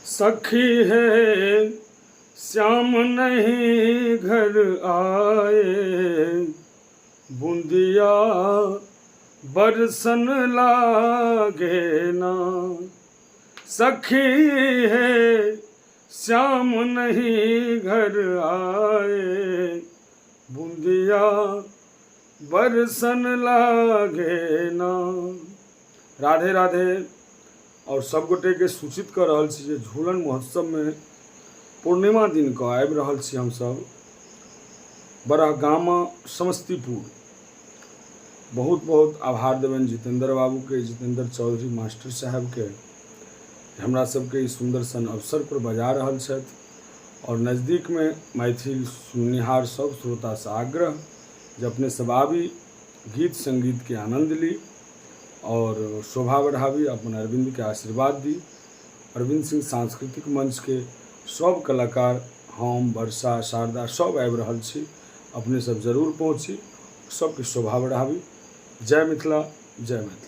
सखी हे श्याम नहीं घर आए, बुंदिया बरसन लागे ना। सखी हे श्याम नहीं घर आए, बुंदिया बरसन लागे ना। राधे राधे। आओर सभगोटेके सूचित कऽ रहल छी जे झूलन महोत्सवमे पूर्णिमा दिन कऽ आबि रहल छी हमसभ बड़हगामा समस्तीपुर। बहुत बहुत आभार देबनि जितेन्द्र बाबूके, जितेन्द्र चौधरी मास्टर साहेबके, हमरा सबके ई सुन्दर सन अवसर पर बजा रहल छथि। आओर नजदीकमे मैथिल सुननिहार सब श्रोतासँ आग्रह जे अपने सब आबी, गीत सङ्गीतके आनन्द ली आओर शोभा बढ़ाबी, अपन अरविन्दके आशीर्वाद दी। अरविन्द सिंह सांस्कृतिक मंचके सब कलाकार, हम, वर्षा, शारदा सब आबि रहल छी। अपने सब जरूर पहुँची, सबके शोभा बढ़ाबी। जय मिथिला, जय मैथिली।